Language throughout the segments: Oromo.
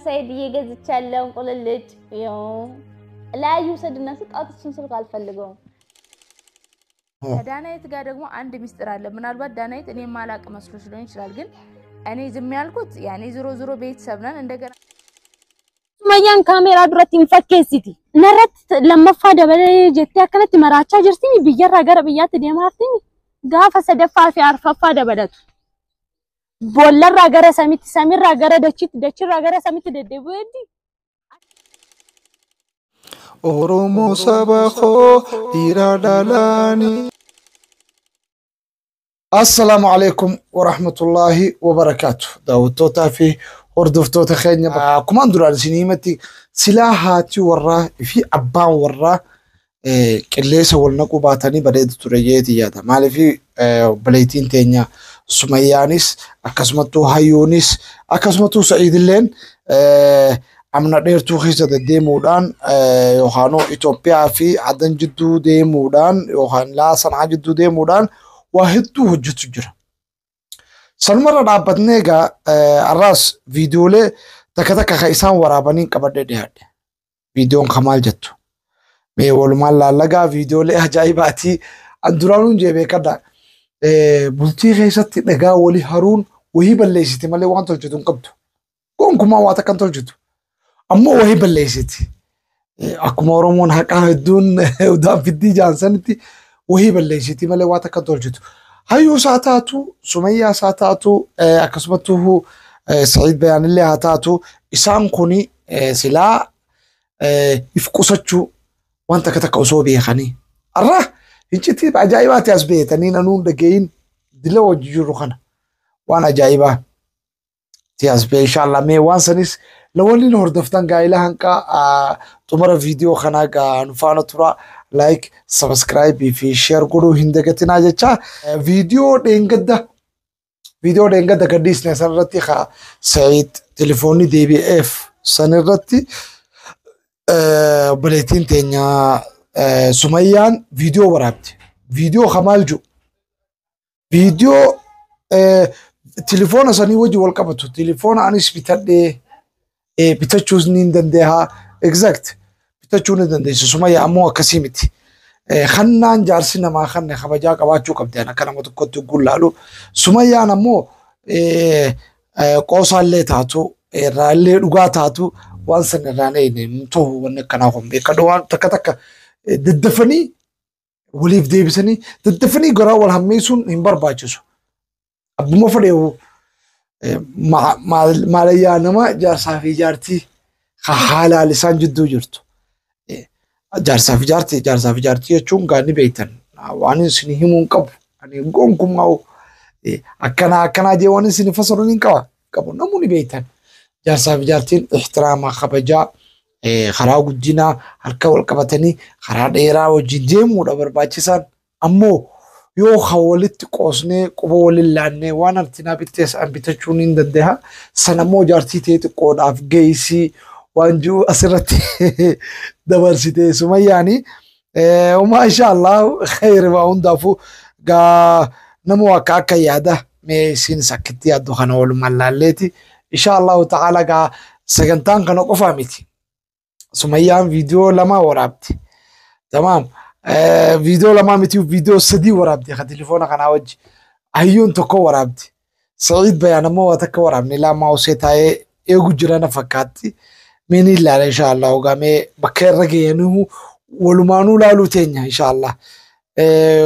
ሰይድዬ ገዝቻለሁ እንቁልልጭ። ያው ለአዩ ውሰድና ስጣት። እሱን ስልክ አልፈልገውም። ከዳናይት ጋር ደግሞ አንድ ሚስጥር አለ። ምናልባት ዳናይት እኔ ማላቅ መስሎሽ ሊሆን ይችላል፣ ግን እኔ ዝም ያልኩት ያኔ ዞሮ ዞሮ ቤተሰብ ነን። እንደገና Sumayyaan kaameeraa duratti hin fakkeessiti. Narratti lammaffaa dabalee jettee akkanatti maraachaa jirtimi, biyyarraa gara biyyaatti deemaa jirtimi. Gaafa sadaffaa fi arfaffaa dabalatu. Boollarraa gara samitti, samirraa gara dachitti, dachirraa gara samitti deddeebi'uu heddi. Oromoo saba koo dhiiraa dhalaanii. Assalaamu alaikum warahmatullaahi wabarakaatu. Daawwattootaa fi hordoftoota keenya, akkumaan duraan isin himatti silaa haati warraa fi abbaan warraa qilleessa wal naquu baatanii bareedu ture jeeti yaada. Maaliif obboleettiin teenya Sumayyaanis, akkasumattuu Hayyuunis, akkasumattuu Sa'iidilleen amna dheertuu keessa deddeemuudhaan yookaan Itoophiyaa fi Adan jidduu deemuudhaan yookaan laa Sanaa jidduu deemuudhaan waa hedduu hojjetu jira. Sanumarra dhaabbatnee egaa har'aas viidiyoolee takka takka kan isaan waraabanii qabadhee dhiyaadhe. Viidiyoon kan maal jettu? Mee walumaan laallagaa, viidiyoolee ajaa'ibaati. An duraanuun jee beekadha. Bultii keessatti dhagaa walii haruun wahii balleessiti malee waan tolchitu hin qabdu. Gonkumaa waa takka hin tolchitu. Ammoo wahii balleessiti. Akkuma Oromoon haqaa hedduun udaan fiddii jaansanitti wahii balleessiti malee waa takka hin tolchitu. Hayyuus haa taatu, Sumayyaas haa taatu, akkasumattuu Sa'iid Bayaanillee haa taatu, isaan kuni silaa if qusachuu waan takka takka osoo beekanii. Har'a iccitii ajaa'ibaati as beetanii nanuun dhaga'iin dila wajji jiru kana waan ajaa'ibaa ti as bee. Inshallah mee waan sanis lawalliin hordoftan gaa'ila hanqa xumura viidiyoo kanaa gaa nu faana tura. Like, subscribe fi share godhuu hin dagatinaa jecha. Viidiyoo dheengadda gadhiisne sanirratti ka Sa'iid telefoonni deebi'eef sanirratti obboleettiin teenya Sumayyaan viidiyoo waraabde. Viidiyoo kamaal jiru? Viidiyoo telefoona sanii wajji wal qabatu. Telefoona anis bitadhee, bitachuus ni dandeehaa. Exact, bitachuu ni dandeessu. Sumayyaa ammoo akkasii miti. Kannaan jaarsi namaa kanne kabajaa qabaachuu qabdi akka nama tokkotti gullaalu. Sumayyaan ammoo qoosaallee taatu, irraallee dhugaa taatu, waan san irraan eegne hin ta'u. Wanni akkanaa kun beekadhu, waan takka takka daddafanii waliif deebisanii daddafanii garaa wal hammeessuun hin barbaachisu. Abbuma fedheewu maalayyaa nama jaarsaa fi jaartii haalaan isaan jidduu jirtu. Jaarsaa fi jaartii, jaarsaa fi jaartii jechuun gaanni beektan waan isin himuu hin qabu. Ani gonkumaa akkanaa akkanaa jee waan isin fasaluun hin qaba qabu, namoonni beektan. Jaarsaa fi jaartiin ixtiraama, kabajaa, karaa guddinaa harka wal qabatanii karaa dheeraa wajjin deemuudha barbaachisaan. Ammoo yoo kan walitti qoosnee quba waliin laannee waan artinaa bittees an bitachuun hin danda'a. Sanammoo jaartii ta'e xiqqoodhaaf geessii waan jiru asirratti dabarsite Sumayyaani. Maasha Allah, khayri waa hundaafuu gaa nama akka akka yaada mee isin sakkitti yaaddu kana walumaan laalleeti. Insha Allahu ta'ala gaa sagantaan kana qofaa miti. Sumayyaan viidiyoo lama waraabdi. Tamaam. Viidiyoo lamaa miti, viidiyoo sadii waraabdi ka telefoona kanaa wajji. Hayyuun tokko waraabdi. Sa'iid Bayaan ammoo waa takka waraabne, lama osoo taa'ee eegu jira na fakkaatti. Mee ni ilaala insha Allah ogaa mee bakka irra ga'eenuu walumaanuu laaluu teenya insha Allah.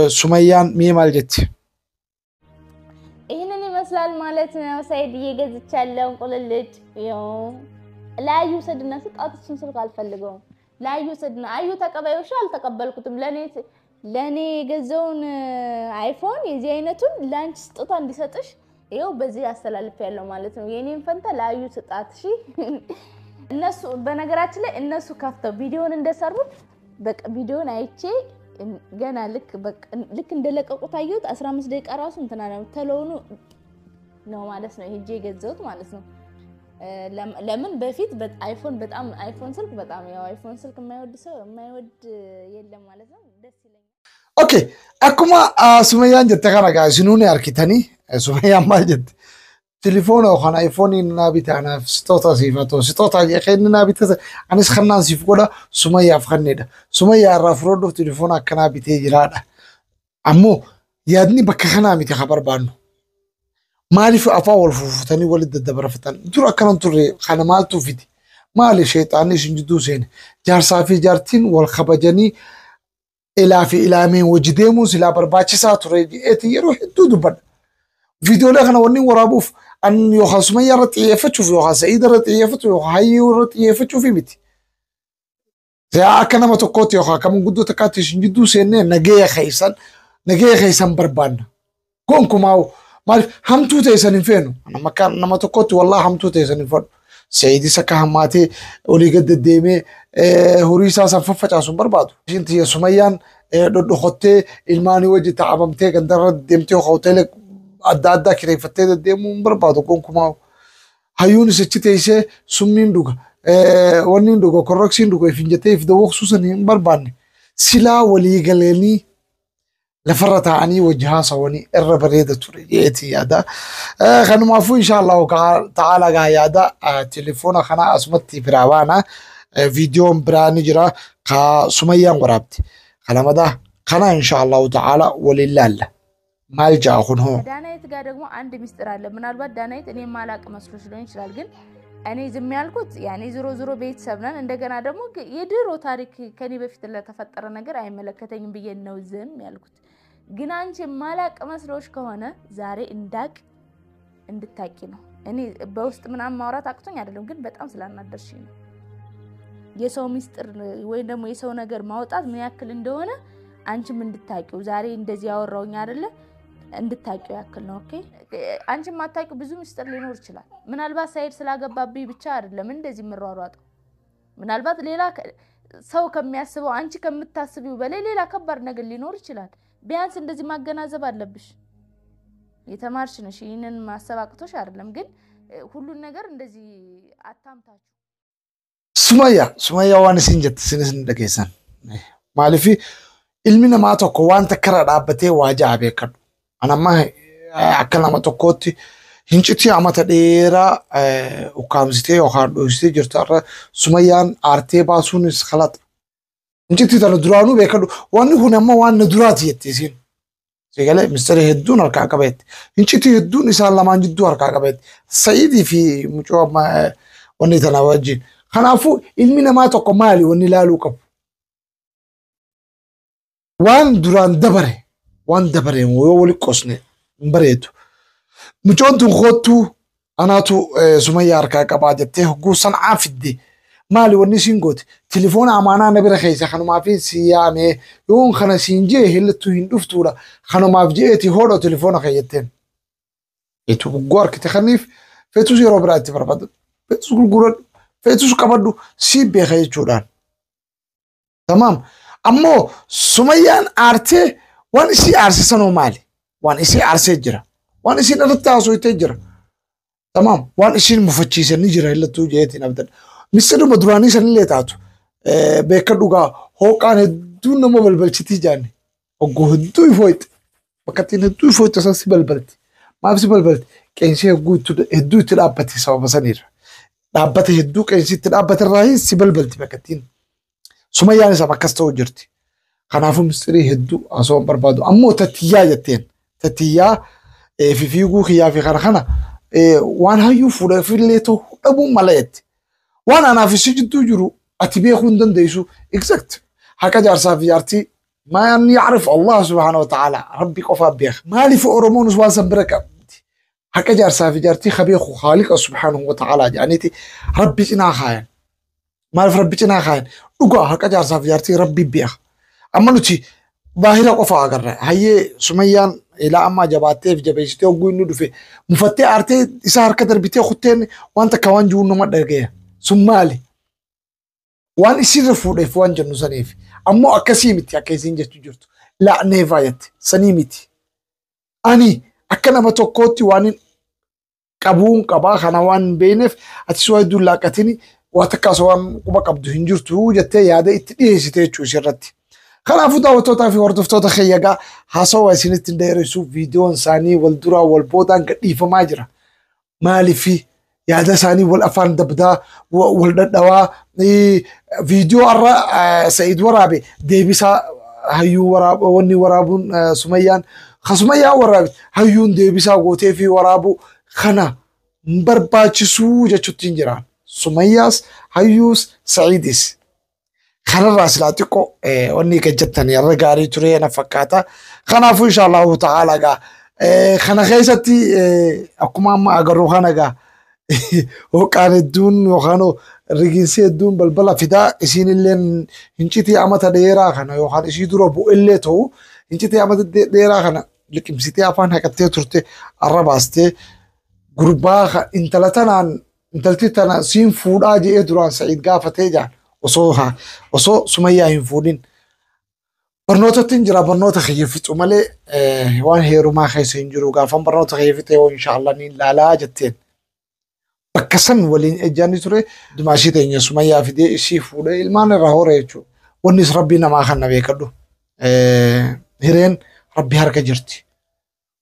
Sumayyaan mee maal jetti? ይህንን ይመስላል ማለት ነው። ሰይድዬ ገዝቻለሁ እንቁልልጭ። ያው ለአዩ ውሰድና ስጣት። እሱን ስልክ አልፈልገውም። ለአዩ ውሰድና አዩ ተቀበይው። እሺ አልተቀበልኩትም። ለኔ የገዛውን አይፎን የዚህ አይነቱን ለአንቺ ስጦታ እንዲሰጥሽ ይኸው በዚህ አስተላልፍ ያለው ማለት ነው። የኔን ፈንታ ለአዩ ስጣት። እሺ እነሱ በነገራችን ላይ እነሱ ከፍተው ቪዲዮን እንደሰሩት በቃ ቪዲዮን አይቼ ገና ልክ በቃ ልክ እንደለቀቁት አየሁት። 15 ደቂቃ ራሱ እንትና ነው ተለውኑ ነው ማለት ነው ሄጄ የገዛሁት ማለት ነው። ለምን በፊት አይፎን በጣም አይፎን ስልክ በጣም ያው አይፎን ስልክ የማይወድ ሰው የማይወድ የለም ማለት ነው። ደስ ይለኛል። Okay, akkuma Sumayyaan jette kana gaa isinuu ni harkitanii. Sumayyaan maal jette? Tilifoona yookaan iPhone naa bite anaaf sitoota siif haa ta'u. Sitoota inni naa bite anis kannaan siif godha Sumayyaaf kannedha. Sumayyaa irraa fudhadhuuf tilifoona akkanaa bitee jiraadha. Ammoo yaadni bakka kanaa miti haa barbaannu. Maaliif afaan wal fuufutanii walitti daddabarfatan? Dur akkanan turre kana maaltu fide? Maali sheexaanni isin jidduu seene? Jaarsaa fi jaartiin wal kabajanii ilaa fi ilaameen wajji deemuun silaa barbaachisaa ture jedheeti yeroo hedduu dubbadha. Viidiyoolee kana wanni waraabuuf an yookaan Sumayyaa irratti xiyyeeffachuuf yookaan Sa'iid irratti xiyyeeffachuuf yookaan Hayyuu irratti xiyyeeffachuuf miti. Siyaa akka nama tokkootti yookaan akka manguddoo takkaatti isin jidduu seennee nagaya keessan barbaanna. Gonkumaa maaliif hamtuu ta'e san hin feenu. Nama akka nama tokkootti wallaahi hamtuu ta'e san hin fedhu. Sa'iidis akka hammaatee olii gad deddeemee horii isaa san faffacaasu hin barbaadu. Ishiin tiyya Sumayyaan dhodhokottee ilmaanii wajji taa'amamtee gandarra deemtee hoteela adda addaa kireeffattee deddeemuu hin barbaadu gonkumaa. Hayyuunis achi teessee summiin dhuga. Wanni hin dhuga korroksiin dhuga ifin jettee if dawwaqsuu san hin barbaanne. Silaa walii galanii lafarra taa'anii wajji haasawanii irra bareeda ture jeetii yaada. Kanumaafuu insha Allahu ta'ala gaa yaada telefoona kana asumatti biraa baana. Viidiyoon biraa ni jira ka Sumayyaan waraabde. Kana madaa kana insha Allahu ta'ala waliin laalla. Maal ja'a kun hoo? ከዳናይት ጋር ደግሞ አንድ ሚስጥር አለ። ምናልባት ዳናይት እኔ የማላቅ መስሎሽ ሊሆን ይችላል፣ ግን እኔ ዝም ያልኩት ያኔ ዞሮ ዞሮ ቤተሰብ ነን። እንደገና ደግሞ የድሮ ታሪክ ከኔ በፊት ለተፈጠረ ነገር አይመለከተኝም ብዬ ነው ዝም ያልኩት። ግን አንቺ የማላቅ መስሎሽ ከሆነ ዛሬ እንዳቅ እንድታቂ ነው። እኔ በውስጥ ምናምን ማውራት አቅቶኝ አይደለም፣ ግን በጣም ስላናደርሽኝ ነው። የሰው ሚስጥር ወይም ደግሞ የሰው ነገር ማውጣት ምን ያክል እንደሆነ አንቺም እንድታቂው ዛሬ እንደዚህ ያወራውኝ አይደለ እንድታቂው ያክል ነው። Okay፣ አንቺም ማታቂው ብዙ ሚስጥር ሊኖር ይችላል። ምናልባት ሳይድ ስላገባብኝ ብቻ አይደለም እንደዚህ የምሯሯጠው። ምናልባት ሌላ ሰው ከሚያስበው አንቺ ከምታስቢው በላይ ሌላ ከባድ ነገር ሊኖር ይችላል። ቢያንስ እንደዚህ ማገናዘብ አለብሽ። የተማርሽ ነሽ፣ ይህንን ማሰብ አቅቶሽ አይደለም፣ ግን ሁሉን ነገር እንደዚህ አታምታችሁ። Sumayyaa waan isin jette isinis ni dhageessan. Maaliif ilmi namaa tokko waan takka irra dhaabbatee waa ja'a beekadhu. Ani amma akka nama tokkootti hincitii amata dheeraa ukkaamsitee yookaan dhoksitee jirtu irra Sumayyaan aartee baasuunis kalaxa. Hincitii tana duraanuu beekadhu. Wanni kun amma waan na duraati jette isiin. Sigalee mistira hedduun harkaa qabeetti. Hincitii hedduun isaan lamaan jidduu harkaa qabeetti. Sa'iidii fi mucoo amma wanni tana wajjin. Kanaafuu ilmi namaa tokko maali wanni ilaaluu qabu? Waan duraan dabare, waan dabare yoo wali qosne hin bareedu. Mucoon tun koottuu anaatu Sumayyaa harkaa qabaa jettee hogguu san'aa fidde. Maali wanni isiin goote? Tilifoona amaanaa na bira keessa kanumaaf si yaamee yoon kana siin jee hillattuu hin dhuftuudha. Kanumaaf je'eeti hodha tilifoona kee jetteen. Eetu hogguu harkite kaniif feetus yeroo biraa itti barbaadu. Feetus gurguradhu. Feetus qabadhu si beeka jechuudhaan. Tamaam. Ammoo Sumayyaan aartee waan isii aarsisanoo maali? Waan isii aarsee jira. Waan isiin irratti haasofitee jira. Tamaam. Waan isiin mufachiisan ni jira hillattuu jeetiin abdadha. Misiruma duraanii sanillee taatu. Beeka dhugaa hooqaan hedduun nama balbalchitii jaanne. Oggoo hedduu ifooyte. Bakka ittiin hedduu ifooyte san si balbalti. Maaf si balbalti? Qeensi hedduu itti dhaabbate sababa saniirra. Dhaabbata hedduu qeensi itti dhaabbate irraa si balbalti bakka ittiin. Sumayyaan isaaf akkas ta'u jirti. Kanaafuu mistirii hedduu haasawaan barbaadu. Ammoo tattiyyaa jetteen. Tattiyyaa fi fiiguu kiyyaa fi kana kana waan hayyuu fuudhaafillee ta'u dhabuun mala jette. Waan anaaf si jidduu jiru ati beekuu hin dandeessu. Exact. Haqa jaarsaa fi jaartii man yacrif Allah subhaanahu wa ta'ala rabbi qofaa beeka. Maaliif Oromoonis waan san bira qabdi? Haqa jaarsaa fi jaartii ka beeku Haaliqa subhaanahu wa ta'ala jedhaniiti rabbi cinaa kaayan. Maaliif rabbi cinaa kaayan? Dhugaa haqa jaarsaa fi jaartii rabbi beeka. Amma nuti baahira qofa agarra. Hayyee Sumayyaan ilaa ammaa jabaattee fi jabeessitee hogguu inni dhufe mufattee aartee isa harka darbitee kutteen waan takka waan jiru nama dhagaya. Sun maali? Waan isirra fuudheef waan jennu saniif. Ammoo akkasii miti akka isiin jechuu jirtu. La'neefaa jette sanii miti. Ani akka nama tokkootti waan hin qabuun qabaa kana waan hin beekneef atis waa hedduu laaqatini waa takkaas waan quba qabdu hin jirtu jettee yaada itti dhiyeessite jechuu isirratti. Kanaafuu daawwattootaa fi hordoftoota keeyyagaa haasawaa isinitti hin dheeressu viidiyoon isaanii wal duraa wal boodaan gadhiifamaa jira. Maaliif yaada isaanii wal afaan dabdaa wal dhadhawaa viidiyoo har'a Sa'iid waraabe deebisaa hayyuu waraaba wanni waraabuun Sumayyaan Sumayyaan waraabe hayyuun deebisaa gootee fi waraabuu kana hin barbaachisuu jechuutti hin jiraan. Sumayyaas hayyuus Sa'iidis. Kanarraa silaa xiqqoo wanni gajjattanii har'a gaarii ture na fakkaata. Kanaafuu inshaallahu ta'ala gaa kana keessatti akkuma amma agarru kana gaa hoqaan hedduun yookaan rigiinsi hedduun balbala fidaa isiin illee hincitii amata dheeraa kana yookaan isii dura bu'ellee ta'u hincitii amata dheeraa kana liqimsitee afaan haqattee turte arra baastee gurbaa intala tanaan intalti tana siin fuudhaa je'ee duraan Sa'iid gaafatee jaan osoo Sumayyaa hin fuudhin. Barnootatti hin jira barnoota kiyya fixu malee waan heerumaa keessa hin jiru gaafan barnoota kiyya fixee hoo inshaallah ni ilaalaa jetteen. Bakka san waliin ejjaanni ture dumaashii teenya Sumayyaa fidee ishii fuudhee ilmaan irraa hore jechuudha. Wannis rabbii namaa kan na beekadhu. Hireen rabbi harka jirti.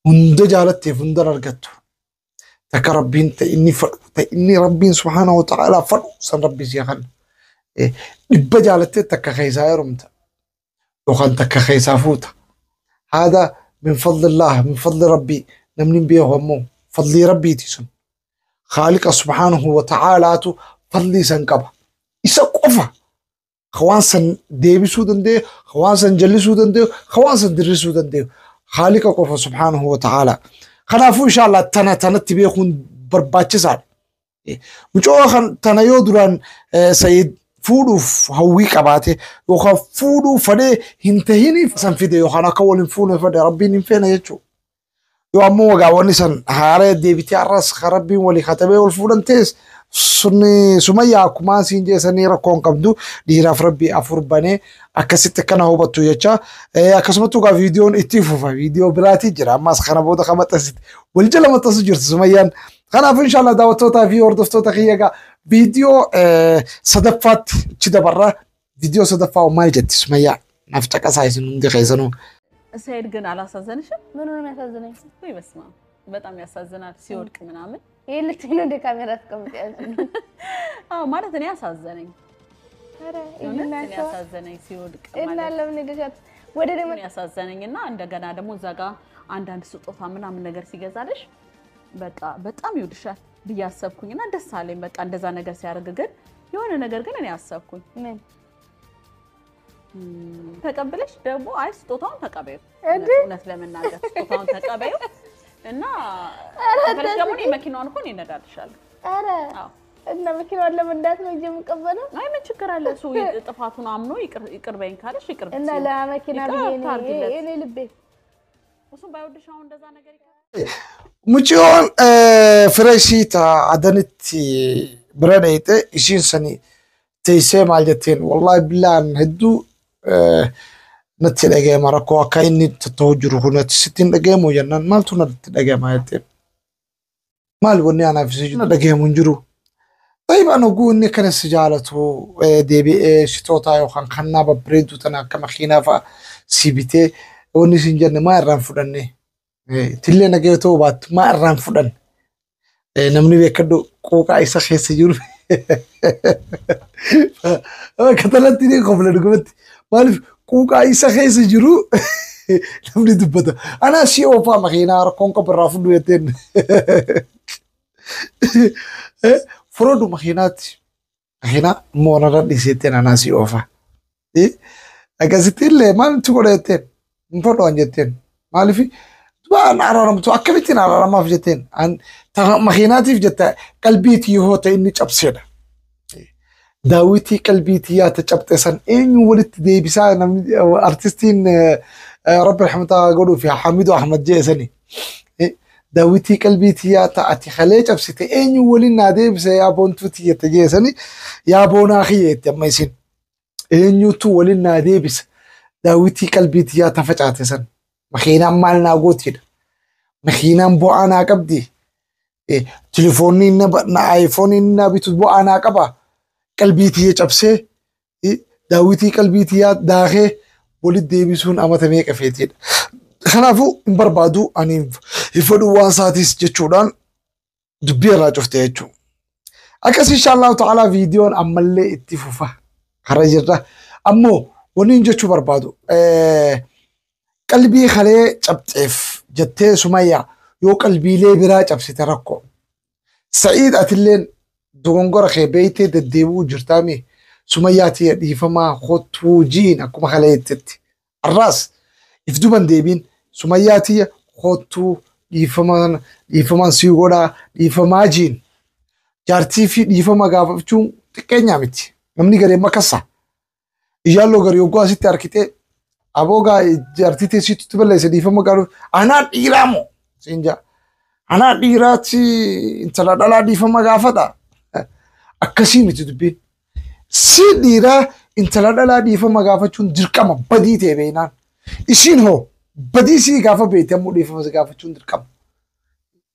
Hunda jaalatteef hunda argattu. Takka rabbiin ta'e inni fadhu ta'e inni rabbiin subhaanahu wa ta'ala fadhu san rabbi si kan. Dhibba jaalattee takka keessaa heerumta. Yookaan takka keessaa fuuta. Haada min fadlillah min fadli rabbii namni hin beeku ammoo fadlii rabbiiti sun. Khaaliqa subhaanahu wa ta'alaatu fadlii san qaba. Isa qofa waan san deebisuu danda'u, waan san jallisuu danda'u, waan san dirrisuu danda'u. Khaaliqa qofa subhaanahu wa ta'ala. Kanaafuu inshaallah tana tanatti beekuun barbaachisaadha. Mucoo kan tana yoo duraan Sa'iid fuudhuuf hawwii qabaate yookaan fuudhuu fedhee hin tahiniif san fide yookaan akka waliin fuune fedhe rabbiin hin feene jechuudha. Yoo ammoo wagaawwanni san haaree deebitee har'as rabbiin walii katabee wal fuudhan ta'es sunni Sumayyaa akkuma siin jeessanii rakkoo hin qabdu dhiiraaf rabbii afur banee akkasitti akkana hubattu jecha akkasumattuu gaa viidiyoon itti fufa viidiyoo biraatii jira ammas kana booda kan maxxansite wal jala maxxansu jirti Sumayyaan. Kanaaf inshaallah daawwattootaa fi hordoftoota kiyya gaa viidiyoo sadaffaatti achi dabarra viidiyoo sadaffaa maal jetti Sumayyaa naaf caqasaa isin hundi keessanuu. ሰይድ ግን አላሳዘንሽም? ምኑ ነው የሚያሳዝነኝ? ወይ በስመ አብ በጣም ያሳዝናል። ሲወድቅ ምናምን ይሄ ልጅ ነው እንደ ካሜራ አስቀምጥ ያልሽኝ? አዎ ማለት እኔ ያሳዘነኝ ኧረ እውነት እኔ ያሳዘነኝ ሲወድቅ እና ማለት ለምን ሄደሻት ወደ ደግሞ ነው ያሳዘነኝ። እና እንደገና ደግሞ እዛ ጋ አንዳንድ ስጦታ ምናምን ነገር ሲገዛልሽ በቃ በጣም ይወድሻል ብዬ አሰብኩኝ እና ደስ አለኝ። በቃ እንደዛ ነገር ሲያደርግ ግን የሆነ ነገር ግን እኔ አሰብኩኝ ምን ተቀብለሽ ደግሞ አይ ስጦታውን ተቀበዩ፣ እውነት ለመናገር ስጦታውን ተቀበዩ እና ከፈለግሽ ደግሞ እኔ መኪናዋን እኮ እኔ እነዳልሻለሁ። ኧረ አዎ እና መኪናዋን ለመንዳት ነው እንጂ የምቀበለው አይ ምን ችግር አለ? እሱ ጥፋቱን አምኖ ይቅር በይኝ ካለሽ ይቅር እና ለመኪና ብዬ ይቅር ታርጊለት። እኔ ልቤ እሱም ባይወድሽ አሁን እንደዛ ነገር ይከ Mucayyoon fira ishii ta Adanitti bira dhayxe ishiin sani teessee maal jetteen wallahi billaan hedduu natti dhaga'ama rakkoo akka inni ta'u jiru kun natti sitti hin dhaga'amu jennaan maaltu natti dhaga'ama jetteen maal wanni anaaf si dhaga'amu hin jiru. Tayyib ana oguu inni akkana si jaalatu deebi'ee shitootaa yookaan kannaa babbareedduu tana akka makiinaa fa'a si bitee wanni siin jenne maa irraan fudhanne tillee nagaya ta'uu baattu maa irraan fudhanne namni beekadhu quuqaa isa keessa jiru akka talatti ni qofla dhugumatti maaliif quuqaa isa keessa jiru namni dubbata anaa si oofaa makiinaa rakkoon qabu irraa fudhu jetteen fudhadhu makiinaatti makiinaa immoo narra dhiisi jetteen anaa si oofaa akkasitti illee maaltu godha jetteen hin fudhu an jetteen maaliif waan araaramtu akkamittiin araaramaaf jetteen makiinaatiif jetta qalbiitii yoo ta'e inni cabseedha. Daawitii qalbiitii yaa ta cabxe san eenyu walitti deebisaa namni artistiin rabbi rahmataa godhuu fi Hamidu Ahmad jee sani. Daawitii qalbiitii yaa ta ati kalee cabsite eenyu waliin naa deebisa yaa boontuu tiyyate jee sani yaa boonaa kiyyeetti amma isin. Eenyutu waliin naa deebisa daawitii qalbiitii yaa ta facaate san. Makiinaan maal naa gootiidha. Makiinaan bu'aa naa qabdi. Telefoonni na aayifoonii na bitu bu'aa naa qaba. Qalbii tiyya cabsee daawitii qalbii tiyyaa daakee walitti deebisuun amata meeqa feetiidha. Kanaafuu hin barbaadu ani hin fedhu waan isaatis jechuudhaan Dubbii irraa cufte jechuudha. Akkas inshaallahu ta'ala viidiyoon ammallee itti fufa. Kara jirra. Ammoo wanni hin jechuu barbaadu qalbii kalee cabxeef jettee Sumayyaa yoo qalbiilee biraa cabsite rakkoo. Sa'iid atilleen dogongora kee beeytee deddeebi'uu jirtaami. Sumayyaa tiyya dhiifamaa kottuu jiin akkuma kalee jettetti. Arraas if duban deebiin Sumayyaa tiyya kottuu dhiifamaan dhiifamaan sii godhaa dhiifamaa jiin. Jaartii fi dhiifama gaafachuun xiqqeenyaa miti. Namni garee makasa. Ijaalloo gari yogguu asitti harkitee aboo gaa jaartii teessitutti balleesse dhiifama gaafachuu anaa dhiiraa moo siin jaa. Anaa dhiiraatti intala dhalaa dhiifama gaafata. Akkasii miti dubbiin. Si dhiiraa intala dhalaa dhiifama gaafachuun dirqama badii ta'e beeknaan. Isiin hoo badii sii gaafa beekte ammoo dhiifama si gaafachuun dirqama.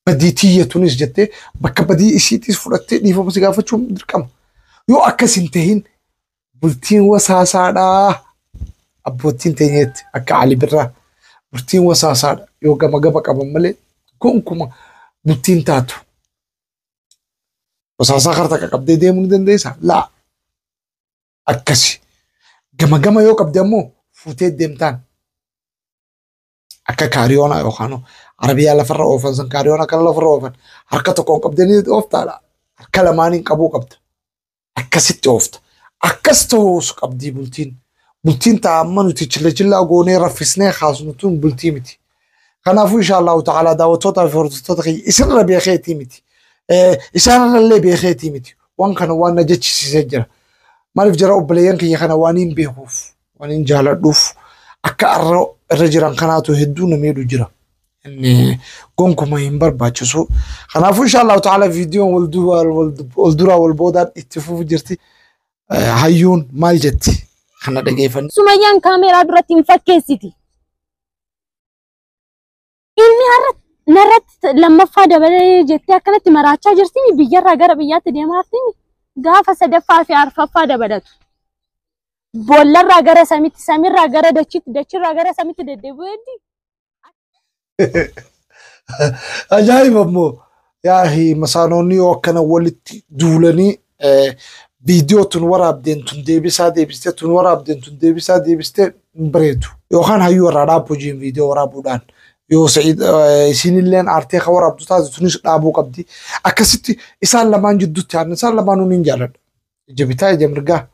Badii tiyya tunis jettee bakka badii isiitiis fudhattee dhiifama si gaafachuun dirqama. Yoo akkas hin tahin bultiin wasaasaadhaa. Abboottiin teenyeetti akka Ali Birraa bultiin wasaasaadha. Yoo gama gama qaban malee gonkuma bultiin taatu. Wasaasaa karta qabdee deemuu ni dandeessaa? Laa. Akkasi. Gama gama yoo qabde ammoo fuutee deemtaan. Akka kaariyoonaa yookaan arabiyaa lafarra oofan san kaariyoonaa kana lafarra oofan harka tokkoon qabdee ni ooftaadha. Harka lamaaniin qabuu qabda. Akkasitti oofta. Akkas ta'uus qabdii bultiin. Bultiin ta'a amma nuti chilla chillaa goonee raffisnee kaasnu tun bultii miti. Kanaafuu inshaallahu ta'ala daawwattootaa fi hordoftoota kiyya isinirra beekeetii miti. Isaanirrallee beekeetii miti. Waan kana waan na jechisiisee jira. Maaliif jara obboleeyyan kiyya kana waan hin beekuuf, waan hin jaaladhuuf akka arra irra jiran kanaatu hedduu na miidhu jira. Inni gonkuma hin barbaachisu. Kanaafuu inshaallahu ta'ala viidiyoon wal duraa wal boodaan itti fufu jirti. Hayyuun maal jetti? Kana dhageeffanne. Sumayyaan kaameeraa duratti hin fakkeessiti. Ilmi har'a narratti lammaffaa dabalee jettee akkanatti maraachaa jirtimi biyyarraa gara biyyaatti deemaa jirtimi gaafa sadaffaa fi arfaffaa dabalatu. Boollarraa gara samitti, samirraa gara dachiitti, dachirraa gara samitti deddeebi'uu heddi. Ajaa'iba immoo yaahi masaanonni yoo akkana walitti duulanii viidiyoo tun waraabdeen tun deebisaa deebistee tun waraabdeen tun deebisaa deebistee hin bareedu. Yookaan hayyuu irraa dhaabu hojiin viidiyoo waraabuudhaan yoo Sa'iid isinilleen aartee kan waraabdu taate tunis dhaabuu qabdi. Akkasitti isaan lamaan jidduutti aannan isaan lamaanuu niin jaaladha. Ija bitaa ija mirgaa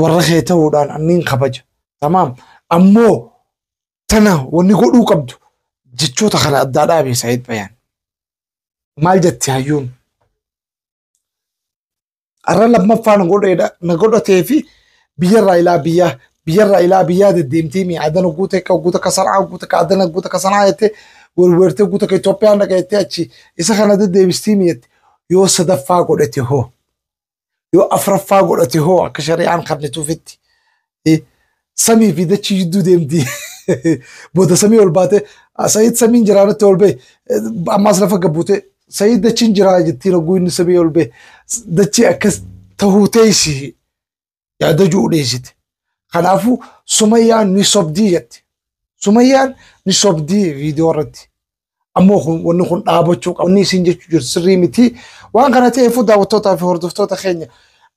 warra kee ta'uudhaan anniin kabaja. Tamaam ammoo tana wanni godhuu qabdu jechoota kana addaa dhaabe Sa'iid Bayaan. Maal jetti hayyuun? Arra lammaffaa na godheedha na godhatee fi biyyarraa ilaa biyyaa biyyarraa ilaa biyyaa deddeemtee mi adana guute ka guuta ka sanaa guuta ka adana guuta ka sanaa jettee werwertee guuta ka Itoophiyaan dhaqa jettee achi isa kana deddeebistii mi jette yoo sadaffaa godhate hoo yoo afraffaa godhate hoo akka shari'aan kannituufitti samii fi dachii jidduu deemti. Booda samii ol baate Sa'iid samiin jiraanatti ol ba'e ammaas lafa gabbuute Sa'iid dachiin jiraa jettiin hogguu inni samii ol ba'e dachii akkas tahuu teessi yaada ji'u dheessite. Kanaafuu Sumayyaan ni sobdii jette. Sumayyaan ni sobdii viidiyoo irratti. Ammoo kun wanni kun dhaabachuu qaba. Wanni isin jechuu jirtu sirrii miti. Waan kana ta'eefuu daawwattootaa fi hordoftoota keenya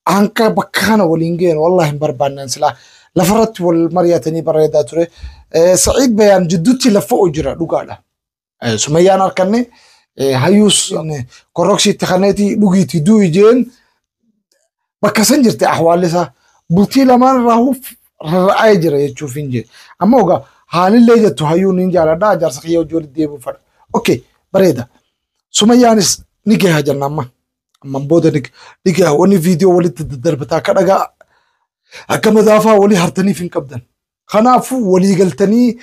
hanqa bakka kana waliin geenu wallahi hin barbaannan silaa lafarratti wal mari'atanii bareedaa ture. Sa'iid Bayaan jidduutti laffa'u jira dhugaadha. Sumayyaan harkanne hayyuus korroksiitti kaneeti dhugiitti du'i jeen bakka san jirti ahwaalli isaa bultii lamaan irraa rarra'ee jira jechuuf hin jee. Amma ogaa haalillee jettu hayyuun hin jaaladha jaarsa kiyya hojii walitti deebi'uu fedha. Okay bareeda. Sumayyaanis ni gaha jenna amma. Amman booda ni gaha wanni viidiyoo walitti daddarbataa akka dhagaa akka madaafaa walii hartaniif hin qabdan. Kanaafuu walii galtanii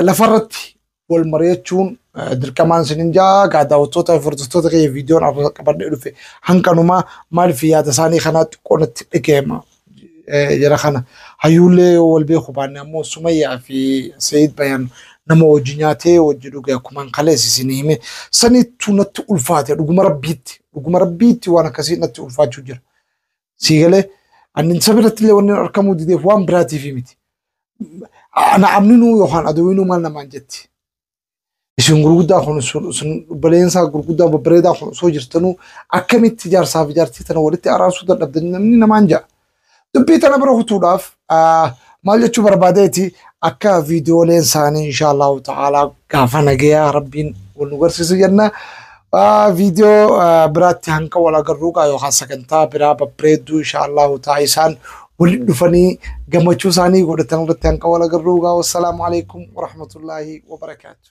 lafarratti wal mari'achuun dirqamaan isinin jaa gaa daawwattoota fi hordoftoota kiyya viidiyoon arra qabadhee dhufe hanqanumaa maaliif yaada isaanii kanaa xiqqoo natti dhaga'ama jara kana hayyuullee yoo wal beeku baanne ammoo Sumayyaa fi Sa'iid Bayaan nama wajji nyaatee wajji dhuge akkumaan kalees isinii hime sanittuu natti ulfaate dhuguma rabbiitti dhuguma rabbiitti waan akkasii natti ulfaachuu jira. Siigalee annin sabiratti illee wanni argamuu dideef waan biraatiif miti. Ana amninuu yookaan aduwinuu maal namaan jetti. Isin gurguddaa kun isin obboleessaa gurguddaa babbareedaa kun osoo jirtanuu akkamitti jaarsaa fi jaartii tana walitti araarsuu dadhabdan namni namaan ja'a. Dubbii tana bira kutuudhaaf maal jechuu barbaadeeti akka viidiyooleen isaanii inshaallahu ta'aalaa gaafa nagayaa rabbiin wal nu garsiisu jenna. Viidiyoo biraatti hanqa wal agarruu yookaan sagantaa biraa babbareedduu inshaallahu ta'a isaan walitti dhufanii gammachuu isaanii godhatan irratti hanqa wal agarruu. Wassalaamu alaikum warahmatullaahi wabarakaatu.